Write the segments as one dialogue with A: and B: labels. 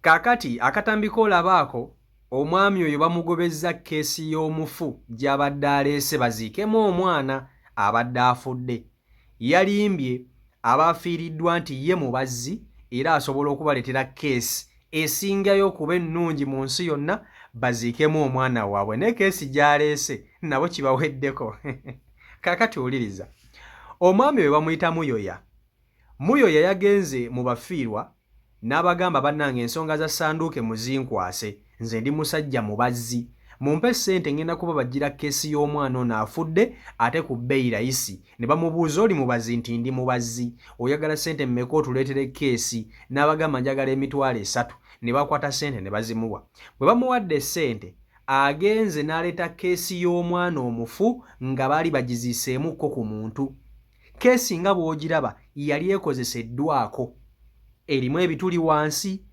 A: Kaakati akatambi k'olaba ako, omwami oyo bamugobezza kkeesi y'omufu gy'abadde aleese baziikemu omwana abadde afudde. Yalimbye abaafiiriddwa nti ye mubazzi era asobola okubaleetera kkeesi esingayo okuba ennungi mu nsi yonna baziikemu omwana waabwe naye kkeesi gy'aleese nabo kibaweddeko. Kaakati wuliriza. Omwami oyo bamuyita Muyoya. Muyoya yagenze mu bafiirwa n'abagamba bannange ensonga za ssanduuke muzinkwase nze ndi musajja mubazzi mumpe ssente ngenda kubabajjira kkeesi y'omwana ono afudde ate ku bbeeyi layisi ne bamubuuza oli mubazzi nti ndi mubazzi oyagala ssente mmeka otuleetere kkeesi n'abagamba njagala 30,000 ne bakwata ssente ne bazimuwa bwe bamuwadde ssente agenze n'aleeta kkeesi y'omwana omufu nga baali bagiziiseemukko ku muntu. Kkeesi nga bw'ogiraba yali ekozeseddwako, erimu ebituli wansi,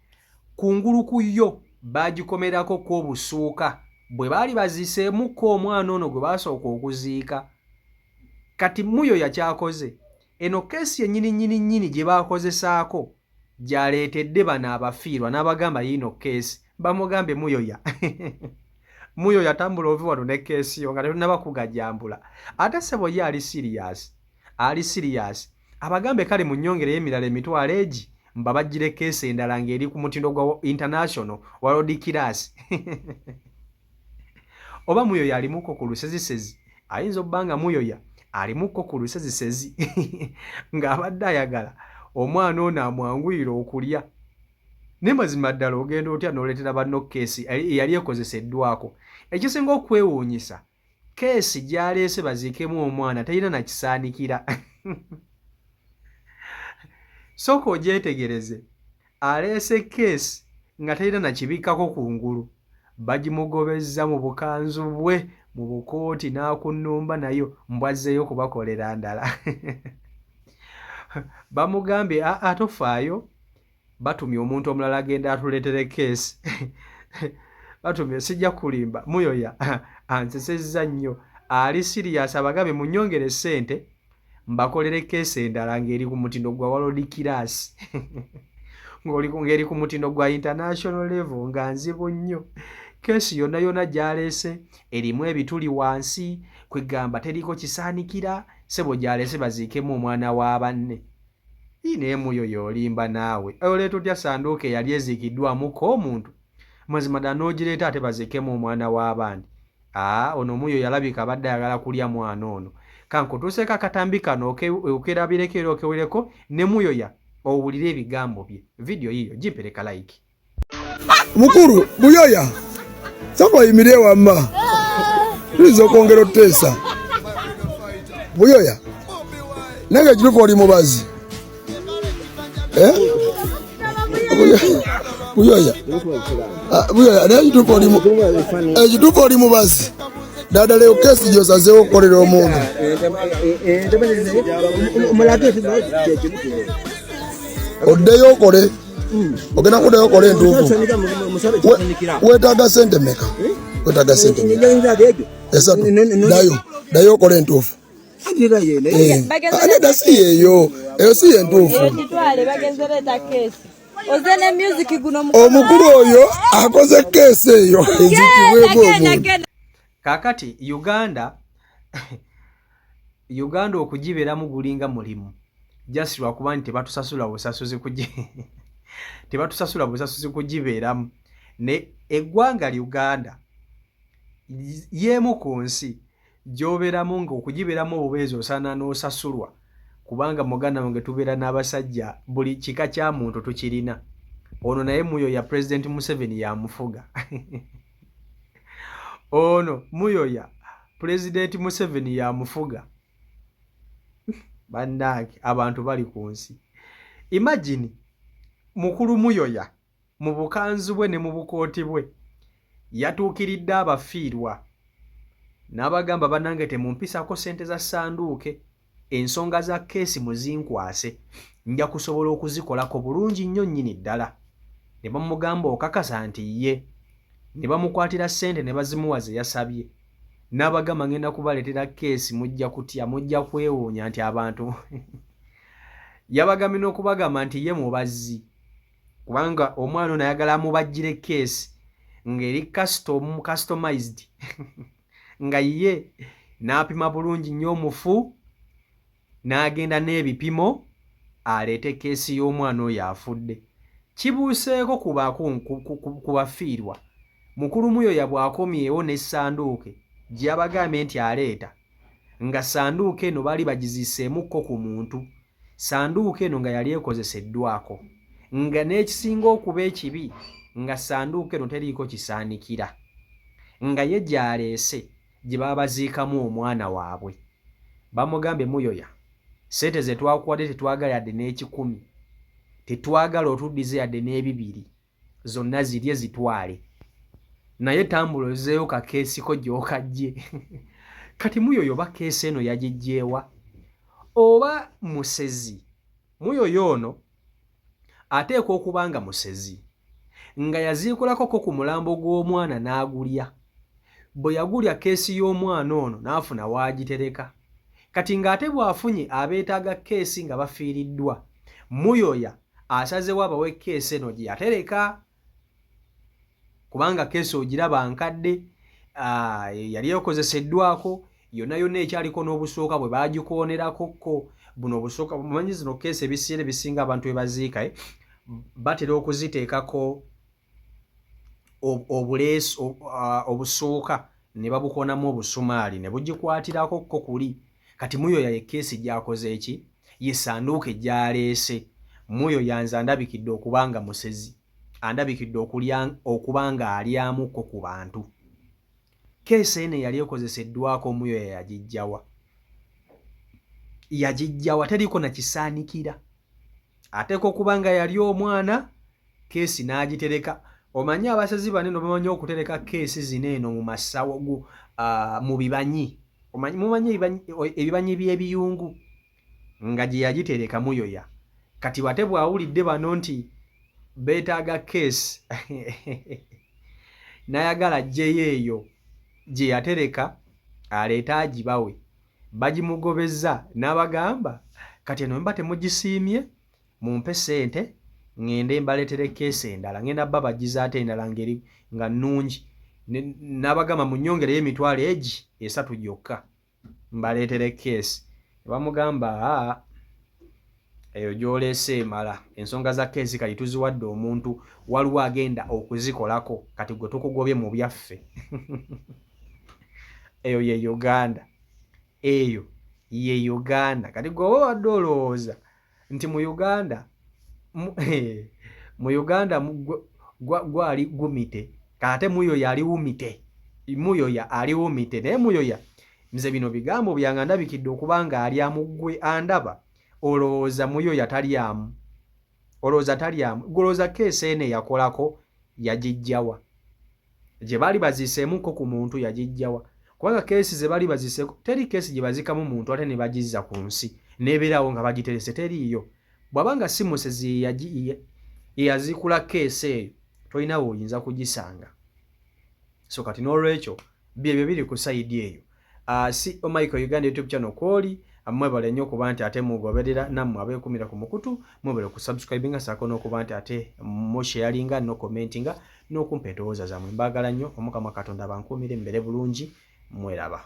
A: kungulu ku yo baagikomerako ko obusuuka bwe baali baziiseemu ko omwana ono gwe baasooka okuziika. Kati Muyoya ky'akoze, eno kkeesi yennyini nnyini nnyini gye baakozesaako gy'aleetedde bano abafiirwa n'abagamba yiino kkeesi. Bamugambye Muyoya Muyoya tambula ove wano ne kkeesi yo nga tetunnaba kugajambula. Ate ssebo ye ali siriyasi, ali siriyasi. Abagambe kale munnyongereyo emirala emitwalo egi mbabajjire kkeesi endala ng'eri ku mutindo gwa international world class. Oba Muyoya alimuko ku lusezisezi, ayinza obba nga Muyoya alimuko ku lusezisezi ng'abadde ayagala omwana ono amwanguyire okulya. Naye mazima ddala ogenda otya n'oleetera banno kkeesi eyali ekozeseddwako? Ekisinga okwewuunyisa, kkeesi gy'aleese baziikemu omwana terina na kisaanikira. Sooka ogyetegereze, aleese kkeesi nga terina na kibikkako kungulu. Bagimugobezza mu bukanzu bwe mu bukooti n'akunnumba nayo mbu azzeeyo kubakolera ndala. Bamugambye aa tofaayo batumye omuntu omulala agenda atuleetere keesi batumye sijja kulimba muyoya ansesezza nnyo ali siriyasi abagambye munyongere ssente mbakolere keesi endala ng'eri ku mutindo gwa world class ng'eri ku mutindo gwa international level nga nzibu nnyo keesi yonna yonna gy'aleese erimu ebituli wansi kwegamba teriko kisaanikira ssebo gy'aleese baziikemu omwana wa banne. Ii naye muyoyo olimba naawe. Oleeta otya sanduuke eyali eziikiddwamuko omuntu? Mazima ddala n'ogireeta ate baziikemu omwana w'abandi. Aa ono muyoyo alabika abadde ayagala kulya mwana ono. Kankutuuseeko akatambi kano okerabireko era okewereko ne muyoya owulire ebigambo bye. Vidiyo yiiyo gimpereka like.
B: Mukulu Buyoya, sooka oyimirire wamma, tuyinza okwongera otuteesa. Buyoya, naye nga ekituufu oli mubazi eh? Buyoya, ah, Buyoya, naye ekituufu oli mubazi ddala leero keesi gy'osazeewo okukolera omuntu oddeyo okole ogenda kuddayo okole entuufu. Weetaaga sente meka? Weetaaga sente 3. Ddayo, ddayo okole entuufu. Nedda si yeeyo, eyo si yentuufu. Omukulu oyo akoze keesi eyo ezikibwemu omuntu.
A: Kaakati Uganda Uganda okugibeeramu gulinga mulimu just lwakuba nti tebatusasula busasuzi kugi tebatusasula busasuzi kugibeeramu ne eggwanga Uganda y'emu ku nsi gy'obeeramu ng'okugibeeramu obubeezi osaana n'osasulwa kubanga muganda wange tubeera n'abasajja buli kika kya muntu tukirina ono naye muyoya Pulezidenti Museveni yamufuga ono muyoya Pulezidenti Museveni yamufuga bannange abantu bali ku nsi imagine mukulu muyoya mu bukanzu bwe ne mu bukooti bwe yatuukiridde abafiirwa n'abagamba bannange temumpisaako ssente za ssanduuke ensonga za keesi muzinkwase nja kusobola okuzikolako bulungi nnyo nnyini ddala ne bamugamba okakasa nti ye ne bamukwatira ssente ne bazimuwa ze yasabye n'abagamba ngenda kubaleetera keesi mujja kutya mujja kwewuunya nti abantu yabagambye n'okubagamba nti ye mubazzi. Kubanga omwana ono ayagala amubajjire keesi ng'eri custom customized, nga ye n'apima bulungi nnyo omufu, n'agenda n'ebipimo aleete keesi y'omwana oyo afudde. Kibuuseeko ku bafiirwa. Mukulu Muyoya bw'akomyewo n'essanduuke gye yabagambye nti aleeta, nga ssanduuke eno baali bagiziiseemukko ku muntu. Ssanduuke eno nga yali ekozeseddwako, nga n'ekisinga okuba ekibi nga ssanduuke eno teriiko kisaanikira, nga ye gy'aleese gye baba baziikamu omwana waabwe. Bamugambye, Muyoya, ssente ze twakuwadde tetwagala yadde n'ekikumi, tetwagala otuddize yadde n'ebibiri, zonna zirye zitwale, naye tambula ozeeyo kakeesiko gy'okajje. Kati Muyoyo oba keesi eno yagiggyeewa oba musezi? Muyoyo ono ateekwa okuba nga musezi, nga yaziikulakoko ku mulambo gw'omwana n'agulya. Bwe yagulya keesi y'omwana ono n'afuna w'agitereka. Kati ng'ate bw'afunye abeetaaga keesi nga bafiiriddwa, Muyoya asazeewo abawe keesi eno gye yatereka, kubanga keesi ogiraba nkadde, yali ekozeseddwako yonna yonna, ekyaliko n'obusooka bwe baagikoonerako ko buno obusooka. Mumanyi zino keesi ebiseera ebisinga abantu bwe baziika, batera okuziteekako obuleesu, obusuuka ne babukoonamu obusumaali ne bugikwatirako ko kuli. Kati Muyoya ye keesi gy'akoze eki, ye ssanduuke gy'aleese. Muyoya nze andabikidde okuba nga musezi, andabikidde okuba nga alyamukko ku bantu. Keesi eno eyali ekozeseddwako Muyoya yagiggyawa? Yagiggyawa teriiko na kisaanikira? Ateekwa okuba nga yali omwana keesi n'agitereka. Omanyi abasezi bano eno bamanyi okutereka keesi zino eno mu masawo, mu bibanyi. Mumanyi ebibanyi by'ebiyungu nga gye yagitereka Muyoya. Kati ate bw'awulidde bano nti beetaaga keesi, n'ayagala aggyeyo eyo gye yatereka aleete agibawe. Bagimugobezza n'abagamba, kati eno mba temugisiimye, mumpe ssente ŋŋende mbaleetere keesi endala, ŋŋenda babagiza ate endala ngeri nga nnungi. N'abagamba, munnyongereyo emitwalo egi 3 gyokka mbaleetere keesi. Ne bamugamba, aa, eyo gy'oleese emala. Ensonga za keesi kati tuziwadde omuntu, waliwo agenda okuzikolako, kati gwe tukugobye mu byaffe. Eyo ye Uganda, eyo ye Uganda. Kati gwe oba obadde olowooza nti mu Uganda gwali gumite, ate Muyoya ali wumite, Muyoya ali wumite. Naye Muyoya, nze bino bigambo byange, andabikidde okuba nga alyamu. Ggwe andaba, olowooza Muyoya talyamu? Olowooza talyamu? Golowooza keesi eno eyakolako yagiggyawa gye baali baziiseemuko ku muntu? Yagiggyawa? Kubanga keesi ze baali baziiseeko, teri keesi gye bazikamu muntu ate ne bagizza ku nsi n'ebeerawo nga bagiterese, teriiyo. Bw'aba nga si musezi yeyaziikula keesi eyo, tolina weoyinza kugisanga. So kati n'olwekyo byebyo biri ku side eyo. Si Michael Uganda YouTube channel kwoli, mwebale nnyo okuba nti ate mugoberera. Nammwe abeekumira ku mukutu, mwebale okusubscribinga saako n'okuba nti ate musharinga n'okucommentinga n'okumpa endowooza zammwe. Mbaagala nnyo. Omukama Katonda bankuumire, mbeere bulungi. Mweraba.